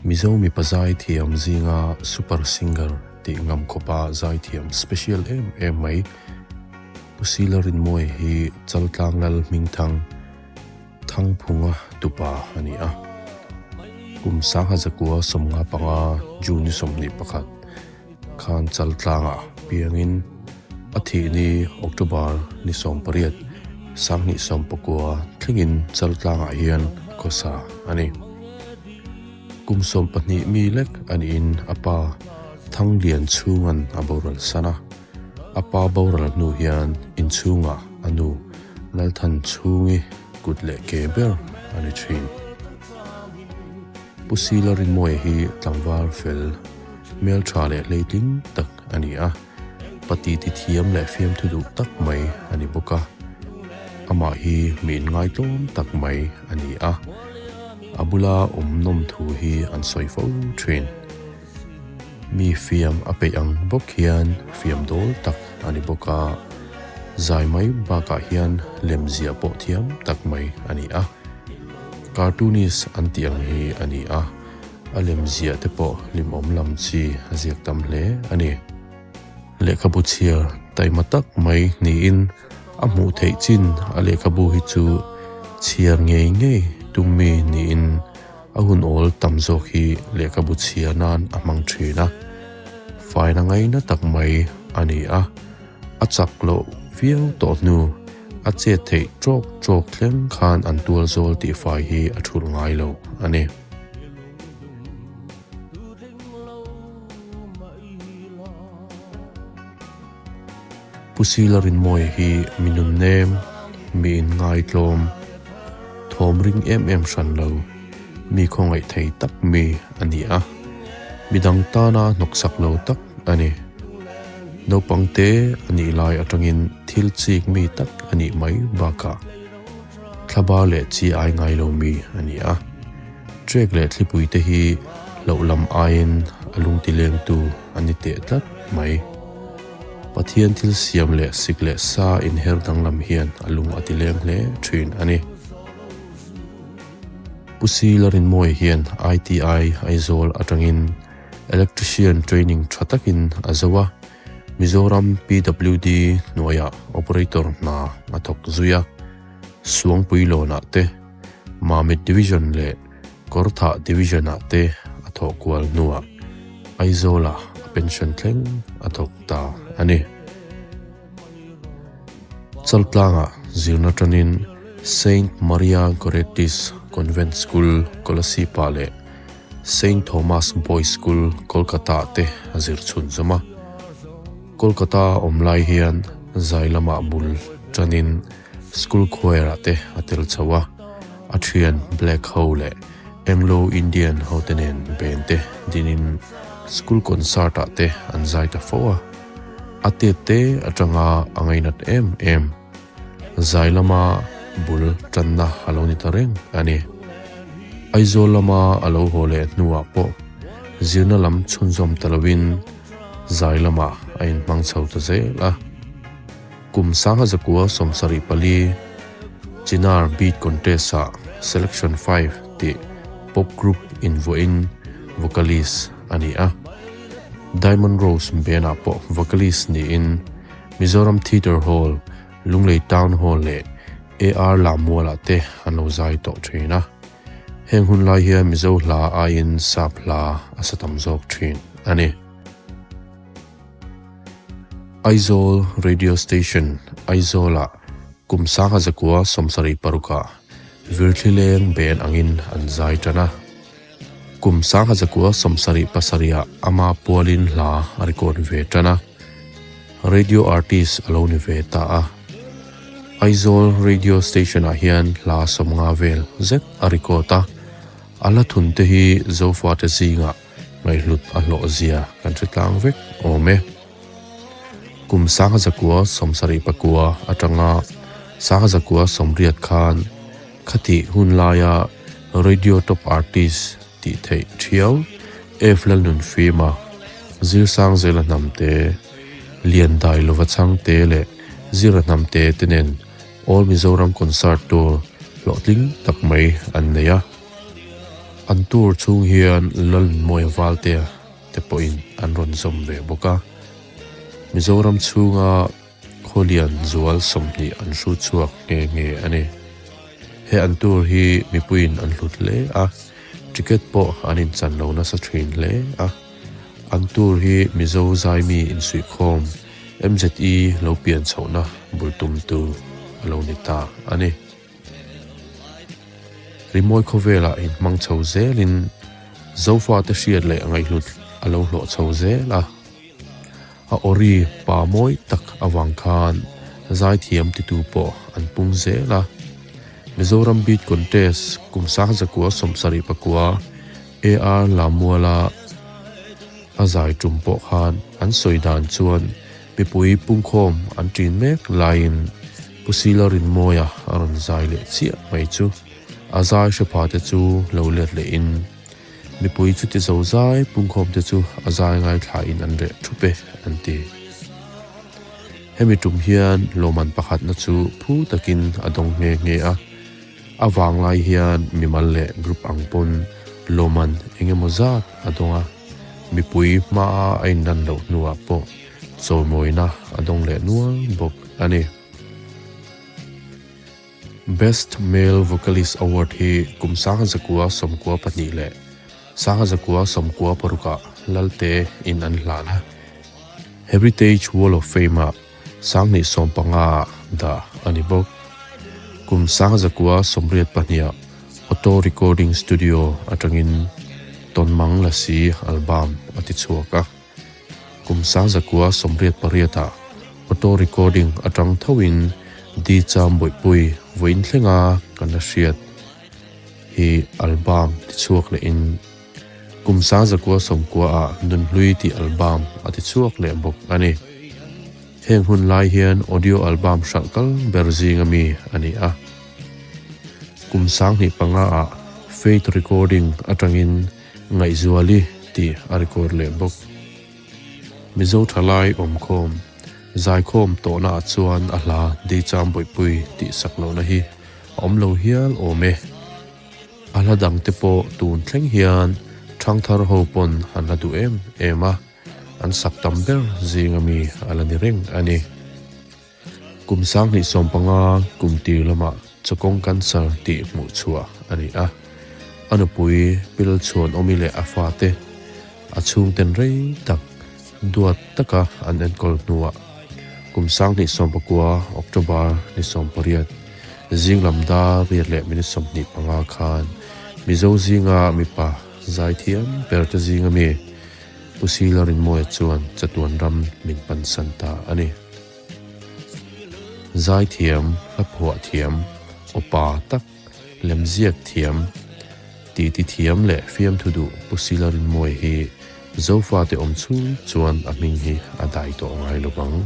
Mizo mipa zaithiam zinga super singer tih ngam khawpa zaithiam special em em mai Pu Sila Rinmawia hi Chaltlang Lal Hmingthang Thangphunga tupa a ni a. Kum sangha zakua 55 June ni 21 khan Chaltlangah piangin a thih ni October ni 18 2019 thlengin Chaltlangah hian a khawsa a ni. Kum 12 mi lek a niin a pa Thanglian chhungan a boral san a. A pa boral hnu hian inchhungah a nu Lalthan chhungi kut leh ke ber a ni thin. Pu Sila Rinmawia hi tlangval fel, hmeltha leh hleitling tak a ni a, pati ti thiam leh fiamthu duh tak mai a ni bawk a. Amah hi mi inngaihtlawm tak mai a ni a, a bula awm nawm thu hi an sawi fo thin. Mi fiam a peih ang bawk hian fiam dawl tak a ni bawk a, zai mai bakah hian lem ziah pawh thiam tak mai a ni a. Cartoonist an tih ang hi a ni a, a lem ziah te pawh hlimawm lam chi a ziak tam hle a ni. Lehkhabu chhiar taima tak mai niin a hmuh theih chin a lehkhabu hi chu chhiar ngei ngei tum mi niin A hun awl tam zawk hi lehkhabu chhia nan a hmang thin a, faina ngaina tak mai a ni a, a chak loh viau tawh hnu a chet theih tawk tawk thleng khan an tual zawl tih fai hi a thulh ngai lo a ni. Pu Sila Rinmawia hi mi nunnem, mi inngaitlawm, thawm ring em em hran lo, mi khawngaih thei tak mi a ni a, midang tana hnawksak lo tak a ni. Naupang te a nih lai atangin thil chik mi tak a nih mai bakah thlaba leh chi ai ngai lo mi a ni a. Trek leh thlipui te hi hlauh lam aiin a lungtilengtu a ni teh tlat mai. Pathian thil siam leh sik leh sa inher danglam hian a lung a ti leng hle thin a ni. Pu Sila Rinmawia hian ITI Aizawl atangin Electrician training tha takin a zo a, Mizoram PWD hnuaiah Operator hna a thawk zui a, Suangpuilawnah te, Mamit Division leh Kawrthah Division-ah te a thawh kual hnuah Aizawla a pension thleng a thawk ta a ni. Chaltlangah zirna tanin Saint Maria Goretti's Convent School, Kolasib-ah leh Saint Thomas Boys School, Kolkata-ah te a zir chhunzawm a. Kolkata awm lai hian zai lamah bul tanin School choir ah te a tel chho a, a thian Black ho leh Anglo Indian ho te nen band te dinin school concert ah te an zai ta fo a, a tet te atanga a ngainat em em. Zai lama bul tanna a lo ni ta reng a ni. Aizawl lama a lo haw leh hnuah pawh zirna lam chhunzawm ta lovin zai lamah a inhmang chho ta zel a. Kum 1974 Chinar Beat Contest-ah Selection 5 tih pop group invuahin vocalist a ni a. Diamond Rose band-ah pawh vocalist niin Mizoram Theatre Hall, Lunglei Town Hall leh AR Lammualah te an lo zai tawh thin a. Heng hun lai hian Mizo hla aiin Sap hla a sa tam zawk thin a ni. Aizawl Radio Station, Aizawlah kum 1976-ah Virthlileng band angin an zai tan a. Kum 1977-ah ama pualin hla a record ve tan a, radio artist a lo ni ve ta a. Aizawl Radio Station-ah hian hla 50 vel zet a record a, a hla thunte hi Zofate zingah Ngaihhlut a hlawh zia kan hre tlang vek awm e. Kum 1979 atanga 1980 khan khatih hun laia Radio Top Artist tih theih thiau F Lalnunfima, Zirsangzela Hnamte, Liandai Lova Chhangte leh Zira Hnamte te nen All Mizoram Concert Tour hlawhtling tak mai an nei a. An tour chhung hian Lalnunmawia Valtea te pawhin an rawn zawm ve bawk a. Mizoram chhunga Khawlian zual 20 an hrut chhuak nghe nghe a ni. He an tour hi mipuiin an hlut hle a, ticket pawh an inchan lo nasa thin hle a. An tour hi Mizo zaimi insuihkhawm MZE lo pian chhohna bul tumtu a lo ni ta a ni. Rimawi khawvelah inhmang chho zelin Zofate hriat leh ngaihhlut a lo hlawh chho zel a. A awri pa mawi tak avang khan zaithiam titu pawh an pung zel a. Mizoram Beat Contest kum 1979 AR Lamuala a zai tum pawh khan an sawi dan chuan mipui pungkhawm an ṭin mek laiin Pu Sila Rinmawia a rawn zai leh chiah mai chu a zai hre pha te chu lo let lehin Mipui chuti zo zai pungkhawm te chu a zai ngaithlain an reh thup e, an ti. Hemi tum hian lawmman pakhatna chu phu takin a dawng nghe nghe a, a vanglai hian mimal leh group ang pawn lawmman eng emaw zat a dawng a, mipui hmaa a inlan loh hnuah pawh chawimawina a dawng leh nual bawk a ni. Best Male Vocalist Award hi kum 1992 leh 1996 ah Lalte in an hlan a, Heritage Wall of Fame ah 2015 ah dah a ni bawk. Kum 1982 ah Auto Recording Studio atangin Tawnmang Lasi album a ti chhuak a. Kum 1988 ah auto recording atang thoin Di Cham Bawihpui vawiin thlenga kan la hriat hi album ti chhuak lehin kum 1990 ah Nunhlui tih album a ti chhuak leh bawk a ni. Heng hun lai hian audio album hralh kal ber zinga mi a ni a. Kum 2005 ah Faith Recording atangin Ngaihzuali tih a record leh bawk. Mizo thalai awmkhawm, zaikhawm tawhna ah chuan a hla Deicham Bawihpui tih sak lohna hi a awm lo hial awm e. A hla dang te pawh tun thleng hian thangthar ho pawn an la duh em em a, an sak tam ber zinga mi a la ni reng a ni. Kum 2015 kum tir lamah chawkawng cancer tih hmuh chhuah a ni a, a nupui Pil Chhuanawmi leh a fate a chhungten rei tak duat taka an enkawl hnuah kum 2019 October ni 18 zing lam dar riat leh minute 25 khan Mizo zinga mipa zaithiam ber te zinga mi Pu Sila Rinmawia chuan chatuan ram min pansan ta a ni. Zaithiam, hlaphuah thiam, awpa tak, lemziak thiam, titi thiam leh fiamthu duh Pu Sila Rinmawia hi Zofate awm chhung chuan a hming hi a dai tawh ngai lo vang.